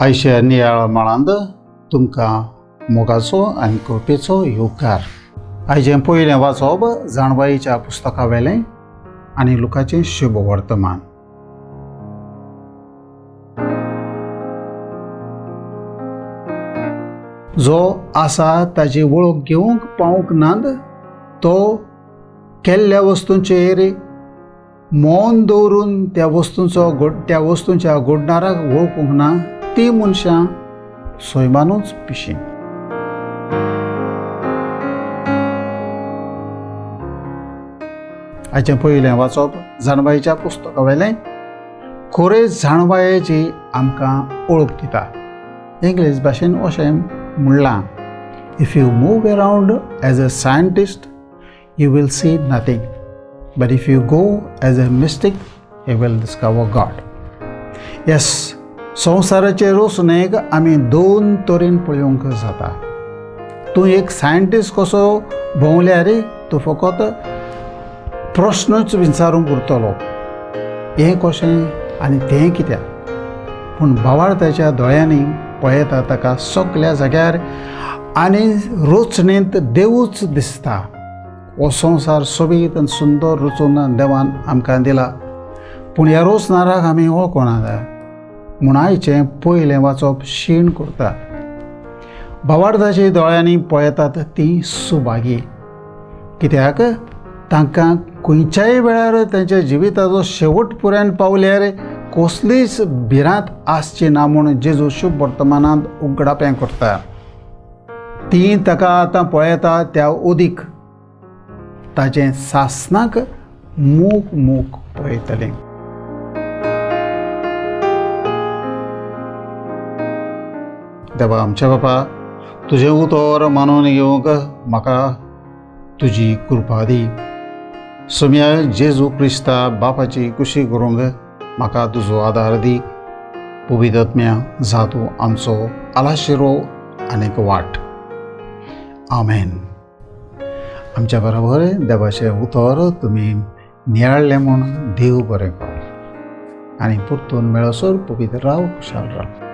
आयच्या नियाळ माळांत तुमकां मोगाचो आनी कृपेचो येवकार. आयचें पयलें वाचप जाणवाईच्या पुस्तका वेलें आनी लुकाचें शुभ वर्तमान. जो आसा ताजी वळख घेवंक पावूंक नात तो केल्ल्या वस्तूंचेर मौन दवरून त्या वस्तूंचो त्या वस्तूंच्या गोडणाराक वळखूंक ना ती मनशां सैमानूच पिशीं. आयचें पयलें वाचप जाणवाईच्या पुस्तका वेलें खरें जाणवायेची आमकां वळख दिता. इंग्लीश भाशेन अशें म्हणलां, if you move around as a scientist you will see nothing, but if you go as a mystic you will discover God. Yes, संवसाराचे रचणेक आमी दोन तरेन पळोवंक जाता. तूं एक सायंटिस्ट कसो भोंवल्यार तूं फकत प्रश्नूच विचारूंक उरतलो, हें कशें आनी तें कित्याक. पूण भावार्थाच्या दोळ्यांनी पळयता ताका सगल्या जाग्यार आनी रचणेंत देवूच दिसता. हो संवसार सोबीत आनी सुंदर रचून देवान आमकां दिला, पूण ह्या रचणाराक आमी वळखना म्हूण आयचें पयलें वाचप शीण करता. भावार्थाच्या दोळ्यांनी पळयतात ती सुभागी, कित्याक तांकां खंयच्याय वेळार तांच्या जिविताचो शेवट पुरायन पावल्यार कसलीच भिरांत आसची ना म्हूण जेजू शुभ वर्तमानांत उगडापें करता. ती ताका आतां पळयता त्या उदीक ताचें सासणाक मूक मूक पळयतलें. देवा आमच्या बापा, तुजें उतर मानून घेवंक म्हाका तुजी कृपा दी. सोम्या जेजू क्रिस्ता बापाची कुशी करूंक म्हाका तुजो आदार दी. पवित्र जा तूं आमचो आलाशिरो आनीक वाट. आमेन. आमच्या बरोबर देवाचें उतर तुमी नियाळ्ळें म्हूण देव बरें करूं आनी परतून मेळसर पवित्र राव, खुशाल राव.